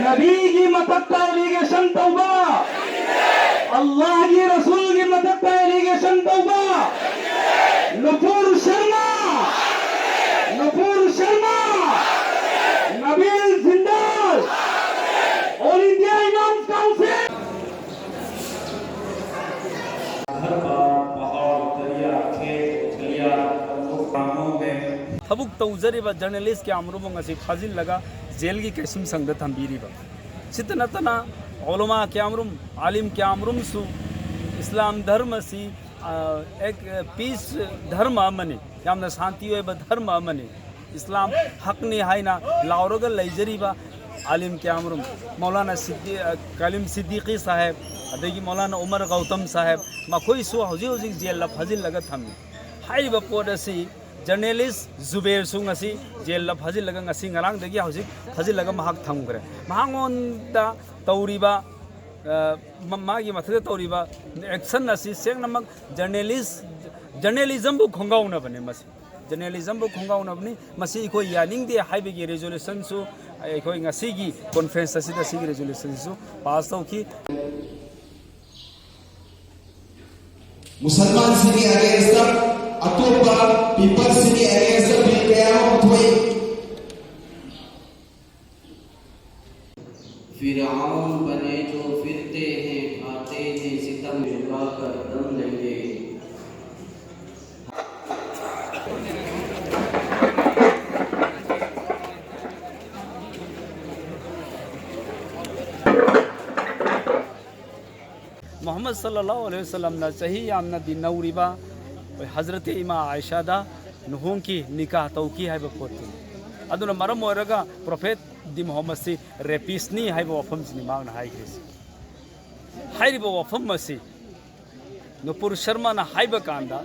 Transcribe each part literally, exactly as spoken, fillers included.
ꯅꯕꯤꯒꯤ ꯃꯊꯛꯇ ꯑꯦꯂꯤꯒꯦꯁꯟ ꯇꯧꯕ, ꯑꯜꯂꯥꯍꯒꯤ ꯔꯁꯨꯜꯒꯤ ꯃꯊꯛꯇ ꯑꯦꯂꯤꯒꯦꯁꯟ ꯇꯧꯕ, ꯅꯨꯄꯨꯔ Sharma, ꯅꯨꯄꯨꯔ Sharma, ꯅꯕꯤꯜ Jindal, All India Imams Council. घर पर पहाड़, दरिया, खेत, गलियां, हम लोग गांवों में ꯊꯕꯛ ꯇꯧꯖꯔꯤꯕ ꯖꯔꯅꯦꯂꯤꯁ ꯀꯌꯥꯃꯔꯨꯝ ꯑꯁꯤ ꯐꯥꯖꯤꯜꯂꯒ ꯖꯦꯜꯒꯤ ꯀꯩꯁꯨꯝꯁꯪꯗ ꯊꯝꯕꯤꯔꯤꯕ꯫ ꯁꯤꯇ ꯅꯠꯇꯅ ꯎꯂꯃꯥ ꯀꯌꯥꯃꯔꯨꯝ, ꯑꯥꯂꯤꯝ ꯀꯌꯥꯃꯔꯨꯝꯁꯨ ꯏꯁꯂꯥꯝ ꯙꯔꯃꯁꯤ, ꯑ, ꯑꯦꯛ, ꯄꯤꯁ ꯙꯔꯃ ꯑꯃꯅꯤ, ꯌꯥꯝꯅ ꯁꯥꯟꯇꯤ ꯑꯣꯏꯕ ꯙꯔꯃ ꯑꯃꯅꯤ, ꯏꯁꯂꯥꯝ ꯍꯛꯅꯤ ꯍꯥꯏꯅ ꯂꯥꯎꯔꯒ ꯂꯩꯖꯔꯤꯕ ꯑꯥꯂꯤꯝ ꯀꯌꯥꯃꯔꯨꯝ, ꯃꯧꯂꯥꯅꯥ ꯁꯤꯗꯤ-, ꯑ, ꯀꯥꯂꯤꯝ ꯁꯤꯗꯤꯀꯤ ꯁꯥꯍꯦꯕ, ꯑꯗꯒꯤ ꯃꯧꯂꯥꯅꯥ ꯎꯃꯔ ꯒꯧꯇꯝ ꯁꯥꯍꯦꯕ, ꯃꯈꯣꯏꯁꯨ ꯍꯧꯖꯤꯛ ꯍꯧꯖꯤꯛ ꯖꯦꯜꯗ ꯐꯥꯖꯤꯜꯂꯒ ꯊꯝꯃꯤ꯫ ꯍꯥꯏꯔꯤꯕ ꯄꯣꯠ ꯑꯁꯤ ꯖꯔꯅꯦꯂꯤꯁ ꯖꯨꯕꯦꯔꯁꯨ ꯉꯁꯤ ꯖꯦꯜꯗ ꯐꯥꯖꯤꯜꯂꯒ, ꯉꯁꯤ ꯉꯔꯥꯡꯗꯒꯤ ꯍꯧꯖꯤꯛ ꯐꯥꯖꯤꯜꯂꯒ ꯃꯍꯥꯛ ꯊꯝꯈ꯭ꯔꯦ꯫ ꯃꯉꯣꯟꯗ ꯇꯧꯔꯤꯕ, ꯑ, ꯃ-, ꯃꯥꯒꯤ ꯃꯊꯛꯇ ꯇꯧꯔꯤꯕ ꯑꯦꯛꯁꯟ ꯑꯁꯤ ꯁꯦꯡꯅꯃꯛ ꯖꯔꯅꯦꯂꯤꯁ, ꯖꯔꯅꯦꯂꯤꯖꯝꯕꯨ ꯈꯣꯡꯒꯥꯎꯅꯕꯅꯤ꯫ ꯃꯁꯤ ꯖꯔꯅꯦꯂꯤꯖꯝꯕꯨ ꯈꯣꯡꯒꯥꯎꯅꯕꯅꯤ꯫ ꯃꯁꯤ ꯑꯩꯈꯣꯏ ꯌꯥꯅꯤꯡꯗꯦ ꯍꯥꯏꯕꯒꯤ ꯔꯤꯖꯣꯂꯨꯁꯟꯁꯨ ꯑꯩꯈꯣꯏ ꯉꯁꯤꯒꯤ ꯀꯣꯟꯐ꯭ꯔꯦꯟꯁ ꯑꯁꯤꯗ ꯁꯤꯒꯤ ꯔꯤꯖꯣꯂꯨꯁꯟꯁꯨ ꯄꯥꯁ ꯇꯧꯈꯤ꯫ ꯃꯨꯁꯜꯃꯥꯟꯁꯤꯡꯒꯤ ꯑꯦꯒꯦꯟꯁꯇ, ꯑꯇꯣꯞꯄ ꯄꯤꯄꯜꯁꯤꯡꯒꯤ ꯑꯦꯒꯦꯟꯁꯇ ꯕꯤꯜ ꯀꯌꯥ ꯑꯃ ꯄꯨꯊꯣꯛꯏ꯫ फिरआउन बने जो फिरते हैं, खाते हैं सितम, झुका कर दम लेंगे। ꯃꯨꯍꯝꯃꯗ ꯁꯜꯂꯜꯂꯥꯍꯨ ꯑꯂꯩꯍꯤ ꯋꯥꯁꯜꯂꯝꯅ ꯆꯍꯤ ꯌꯥꯝꯅꯗꯤ ꯅꯧꯔꯤꯕ ꯍꯖꯔꯠ ꯏꯃꯥ ꯑꯥꯏꯁꯥꯗ ꯂꯨꯍꯣꯡꯈꯤ, ꯅꯤꯀꯥ ꯇꯧꯈꯤ ꯍꯥꯏꯕ ꯄꯣꯠꯇꯨꯅꯤ꯫ ꯑꯗꯨꯅ ꯃꯔꯝ ꯑꯣꯏꯔꯒ ꯄ꯭ꯔꯣꯐꯦꯠ ꯗꯤ ꯃꯨꯍꯝꯃꯗꯁꯤ ꯔꯦꯄꯤꯁꯅꯤ ꯍꯥꯏꯕ ꯋꯥꯐꯝꯁꯤꯅꯤ ꯃꯍꯥꯛꯅ ꯍꯥꯏꯈ꯭ꯔꯤꯁꯤ꯫ ꯍꯥꯏꯔꯤꯕ ꯋꯥꯐꯝ ꯑꯁꯤ ꯅꯨꯄꯨꯔ ꯁꯔꯃꯅ ꯍꯥꯏꯕ ꯀꯥꯟꯗ,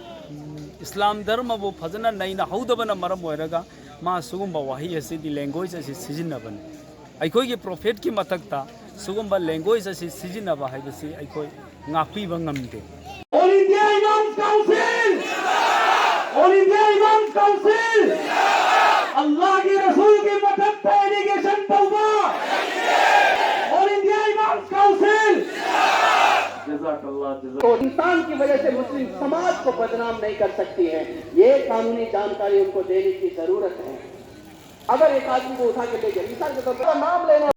ꯏꯁꯂꯥꯝ ꯙꯔꯃꯕꯨ ꯐꯖꯅ ꯅꯩꯅꯍꯧꯗꯕꯅ ꯃꯔꯝ ꯑꯣꯏꯔꯒ ꯃꯥ ꯁꯤꯒꯨꯝꯕ ꯋꯥꯍꯩ ꯑꯁꯤꯗꯤ, ꯂꯦꯡꯒ꯭ꯋꯦꯖ ꯑꯁꯤ ꯁꯤꯖꯤꯟꯅꯕꯅꯤ꯫ ꯑꯩꯈꯣꯏꯒꯤ ꯄ꯭ꯔꯣꯐꯦꯠꯀꯤ ꯃꯊꯛꯇ ꯁꯤꯒꯨꯝꯕ ꯂꯦꯡꯒ꯭ꯋꯦꯖ ꯑꯁꯤ ꯁꯤꯖꯤꯟꯅꯕ ꯍꯥꯏꯕꯁꯤ ꯑꯩꯈꯣꯏ ꯉꯥꯛꯄꯤꯕ ꯉꯝꯗꯦ꯫ All India Imams Council! All India Imams Council! ꯑꯜꯂꯥꯍꯒꯤ ꯔꯁꯨꯜꯒꯤ ꯃꯊꯛꯇ ꯑꯦꯂꯤꯒꯦꯁꯟ ꯇꯧꯕ, और इंसान की वजह से मुस्लिम समाज को बदनाम नहीं कर सकती है। ये कानूनी जानकारी उनको देने की जरूरत है। अगर एक आदमी को उठा के ले गया, मिसाल के तौर पर नाम लेना